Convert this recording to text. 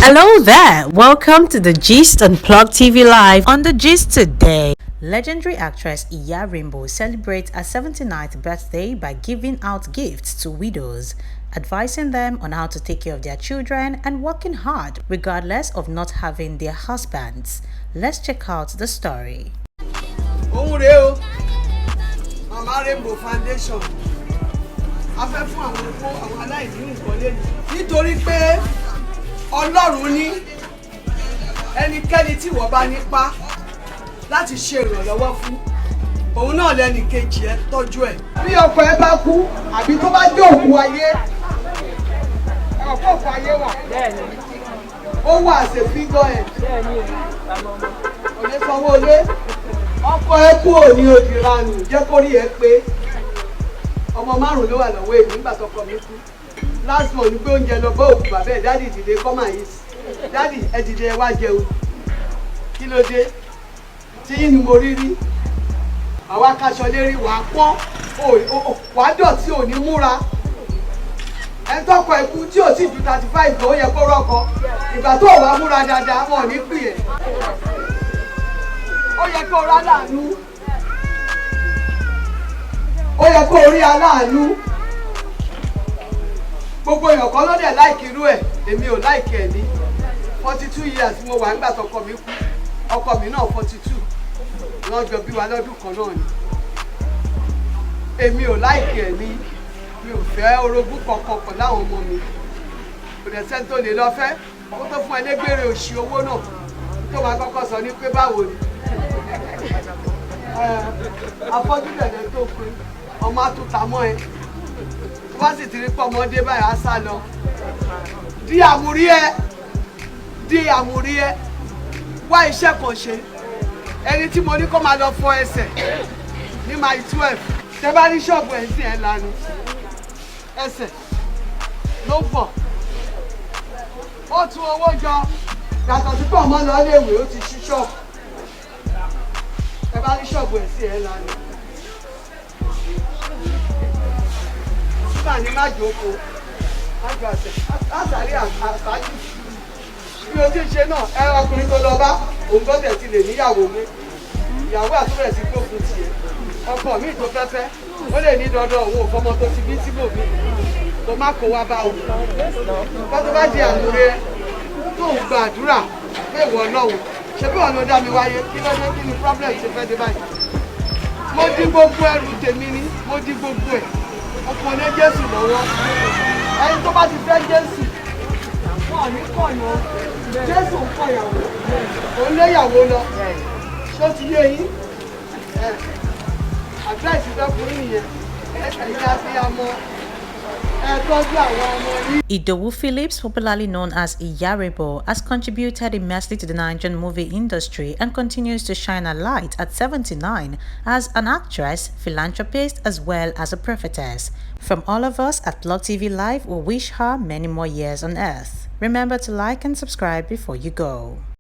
Hello there. Welcome to the Gist on Plug TV Live. On the Gist today, legendary actress Iya Rainbow celebrates her 79th birthday by giving out gifts to widows, advising them on how to take care of their children and working hard regardless of not having their husbands. Let's check out the story. Òun rèé o, Mama Rainbow Foundation. A fẹ́ fún àwọn opó, àwọn aláìní nǹkan lẹ́nu, nítorí pé Ọlọ́run ní ẹnikẹ́ni tí wọ́n bá nípa láti ṣe ìrànlọ́wọ́ fún, òun náà lẹ́nì kejì ẹ tọ́jú ẹ̀. Bí ọkọ ẹ bá kú àbí tó bá jẹ́ òkú ayé, ọ̀pọ̀ òkú ayé wà, ó wà as a figure head, kò lè sanwó ilé. Ọkọ ẹ kú òní òdìranù, jẹ́ kó rí ẹ pé ọmọ márùn ló wà lọ́wọ́ èmi nígbà tọkọ mi kú. Last one gbé oúnjẹ lọ bá òkú bàbá ẹ̀: "Daddy, dìde, come and eat. Daddy, ẹ dìde, ẹ wá jẹun." Kí ló dé tí yín ni mo rí rí àwa kaṣọ lérí, wàá pọ́n, wàá dọ̀tí, ò ní múra. Ẹni tọkọ ẹ kú tí ò sì ju 35 gan, ó yẹ kó rọ́kọ. Ìgbà tó wàá múra dáadáa, wọn ò ní pè é. Ó yẹ kó rá láàánú, ó yẹ kó rí aláàánú. Gbogbo èèyàn kan ló dẹ̀ like irú ẹ̀. Èmi ò like ẹ̀. Ní 42 years mo wà nígbà tọkọ mi kú. Ọkọ mi náà 42, wọ́n jọ bí wa lọ́dún kan náà ni. Èmi ò like ẹ̀ ní. Mi ò fẹ́ orogún kankan pẹ̀lú àwọn ọmọ mi. Kò dẹ̀ sẹ́ni tó lè lọ fẹ́ kó tó fún ẹ lẹ́gbẹ̀rẹ̀ òṣì owó náà tó máa kọ́kọ́ sọ ní pé báwo ni afọ́jú dẹ̀dẹ̀ tó pé ọmọ àtúntà mọ́ ẹ. Tó bá sì ti rí pé ọmọdé báyìí, á sá lọ. Di àmúrí ẹ, di àmúrí ẹ, wá iṣẹ́ kan ṣe. Ẹni tí mo ní kó máa lọ fọ ẹsẹ̀ ní Mile 12, tẹ bá ní ṣọ́ọ̀bù ẹ̀ sí ẹ̀ lanu, ẹsẹ̀ ló ń bọ̀. Ó tún owó jọ, yàtọ̀ sí pé ọmọ lọ léèwé, ó ti ṣí ṣọ́ọ̀bù. Ẹ bá ní ṣọ́ọ̀bù ẹ̀ sí ẹ̀ lanu. Nígbà ní má jókòó, má jọ àṣẹ àṣàrí àṣáájú bí o ti ṣe náà. Ẹ ọkùnrin tó lọ bá òun gbọ́dọ̀ ti lè níyàwó mi, ìyàwó àtúbẹ̀rẹ̀ sí gbógun tiẹ̀. Ọkọ mi tó fẹ́fẹ́, ó lè ní dandan, òun ò fọmọ tó ti bí síbòmí, kó má kó wá bá òun. Kó tó bá di àmúre tó ń gba àdúrà pé ìwọ Ọlọ́run, ṣe bí wọn ló dá mi wáyé, kí ló dé? Kí ni problem ṣe fẹ́ dé báyìí? Mo di gbogbo ẹrù tèmi ni, mo di gbogbo ẹ̀, ọkàn lé Jésù lọ́wọ́. Ẹni tó bá ti fẹ́ Jésù, wọn ò ní kọ̀yàn. Jésù ń kọ̀yàwó, òun léyàwó lọ. Ṣó ti yé yín? Àdúrà ìsìnkú fún yín nìyẹn. Ẹ̀yin abiyamọ, ẹ tọ́jú àwọn ọmọ yín. Idowu Phillips, popularly known as Iya Rainbow, has contributed immensely to the Nigerian movie industry and continues to shine a light at 79 as an actress, philanthropist, as well as a prophetess. From all of us at Plug TV Live, we wish her many more years on earth. Remember to like and subscribe before you go.